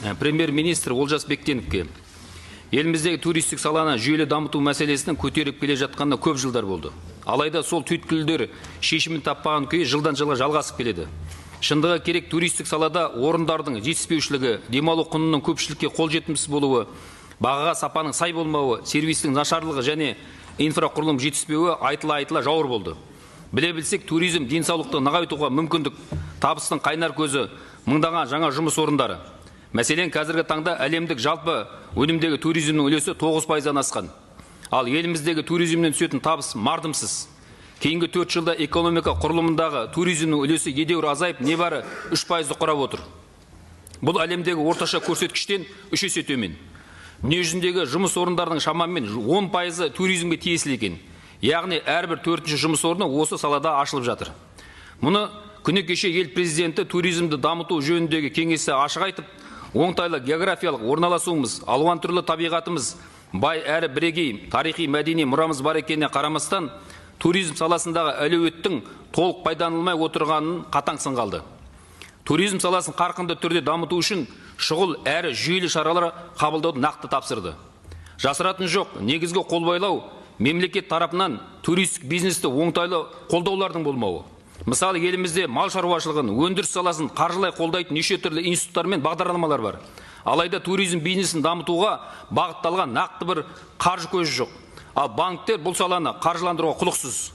Премьер-министр Олжас Бектеновке. Еліміздегі туристік саланы жүйелі дамыту мәселесінің көтеріліп келе жатқанына көп жылдар болды. Алайда сол түйткілдер шешімін таппаған күйі жылдан жылға жалғасып келеді. Шындығы керек, туристік салада орындардың жетіспеушілігі, демалу құнының көпшілікке қолжетімсіз болуы, бағаға сапаның сай болмауы, сервистің нашарлығы және инфрақұрылым жетіспеуі айтыла айтыла жауыр болды. Біле білсек, туризм денсаулықты нығайтуға мүмкіндік, табыстың қайнар көзі, мыңдаған жаңа жұмыс орындары. Мәселен, қазіргі таңда әлемдік жалпы өнімдегі туризмнің үлесі 9%-дан асқан. Ал еліміздегі туризмнен түсетін табыс мардымсыз. Кейінгі 4 жылда экономика құрылымындағы туризмнің үлесі едәуір азайып, небәрі 3%-ды құрап отыр. Бұл әлемдегі орташа көрсеткіштен 3 есе төмен. Дүниежүзіндегі жұмыс орындарының шамамен 10%-ы туризмге тиесілі екен. Яғни әрбір төртінші жұмыс орны осы салада ашылып жатыр. Мұны күні кеше ел президенті туризмді дамыту жөніндегі кеңесте ашық айтып, оңтайлы географиялық орналасуымыз, алуан түрлі табиғатымыз, бай әрі бірегей тарихи мәдени мұрамыз бар екеніне қарамастан, туризм саласындағы әлеуеттің толық пайдаланылмай отырғанын қатаң сынға алды. Туризм саласын қарқынды түрде дамыту үшін шұғыл әрі жүйелі шаралар қабылдауды нақты тапсырды. Жасыратын жоқ, негізгі қолбайлау — мемлекет тарапынан туристік бизнесті оңтайлы қолдаулардың болмауы. Мысалы, елімізде мал шаруашылығын, өндіріс саласын қаржылай қолдайтын неше түрлі институттар мен бағдарламалар бар. Алайда туризм бизнесін дамытуға бағытталған нақты бір қаржы көзі жоқ. Ал банктер бұл саланы қаржыландыруға құлықсыз.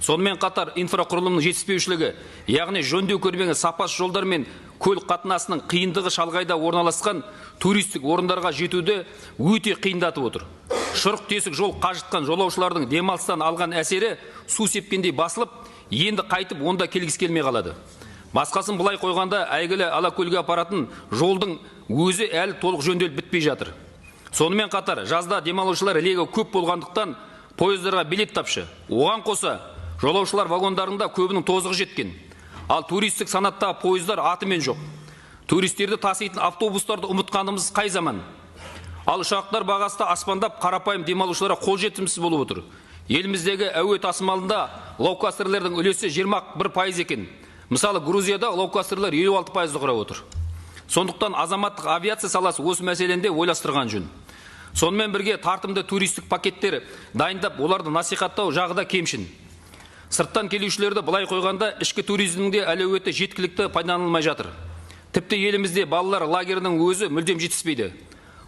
Сонымен қатар инфрақұрылымның жетіспеушілігі, яғни жөндеу көрмеген сапасыз жолдар мен көлік қатынасының қиындығы шалғайда орналасқан туристік орындарға жетуді өте қиындатып отыр. Шұрық тесік жол қажытқан жолаушылардың демалыстан алған әсері су сепкендей басылып, енді қайтып онда келгісі келмей қалады. Басқасын былай қойғанда, әйгілі Алакөлге апаратын жолдың өзі әлі толық жөнделіп бітпей жатыр. Сонымен қатар жазда демалушылар легі көп болғандықтан, пойыздарға билет тапшы. Оған қоса жолаушылар вагондарында көбінің тозығы жеткен. Ал туристік санаттағы пойыздар атымен жоқ. Туристерді таситын автобустарды ұмытқанымыз қай заман? Ал ұшақтар бағасы да аспандап, қарапайым демалушыларға қолжетімсіз болып отыр. Еліміздегі әуе тасымалында лоукостерлердің үлесі 21% екен. Мысалы, Грузияда лоукостерлер 56%-ды құрап отыр. Сондықтан азаматтық авиация саласы осы мәселені де ойластырған жөн. Сонымен бірге тартымды туристік пакеттер дайындап, оларды насихаттау жағы да кемшін. Сырттан келушілерді былай қойғанда, ішкі туризмнің де әлеуеті жеткілікті пайдаланылмай жатыр. Тіпті елімізде балалар лагерінің өзі мүлдем жетіспейді.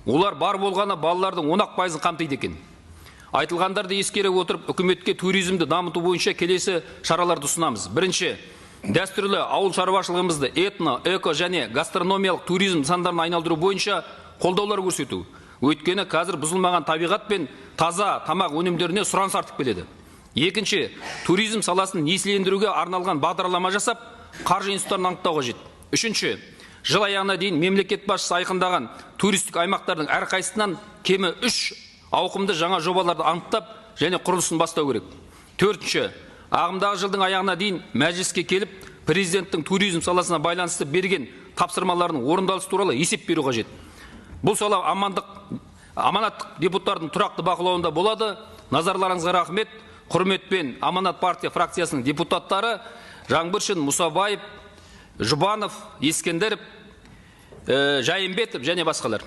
Олар бар болғаны балалардың 10-ақ пайызын қамтиды екен. Айтылғандарды ескере отырып, үкіметке туризмді дамыту бойынша келесі шараларды ұсынамыз. Бірінші, дәстүрлі ауыл шаруашылығымызды этно, эко және гастрономиялық туризм нысандарына айналдыру бойынша қолдаулар көрсету. Өйткені қазір бұзылмаған табиғат пен таза тамақ өнімдеріне сұраныс артып келеді. Екінші, туризм саласын несиелендіруге арналған бағдарлама жасап, қаржы институттарын анықтау қажет. Үшінші, жыл аяғына дейін мемлекет басшысы айқындаған туристік аймақтардың әрқайсысынан кемі үш ауқымды жаңа жобаларды анықтап және құрылысын бастау керек. Төртінші, ағымдағы жылдың аяғына дейін Мәжіліске келіп, президенттің туризм саласына байланысты берген тапсырмаларының орындалысы туралы есеп беру қажет. Бұл сала аманаттық депутаттардың тұрақты бақылауында болады. Назарларыңызға рахмет. Құрметпен, Аманат партия фракциясының депутаттары Жаңбыршин, Мұсабаев, Жұбанов, Ескендіров, Жайымбетов және басқалар.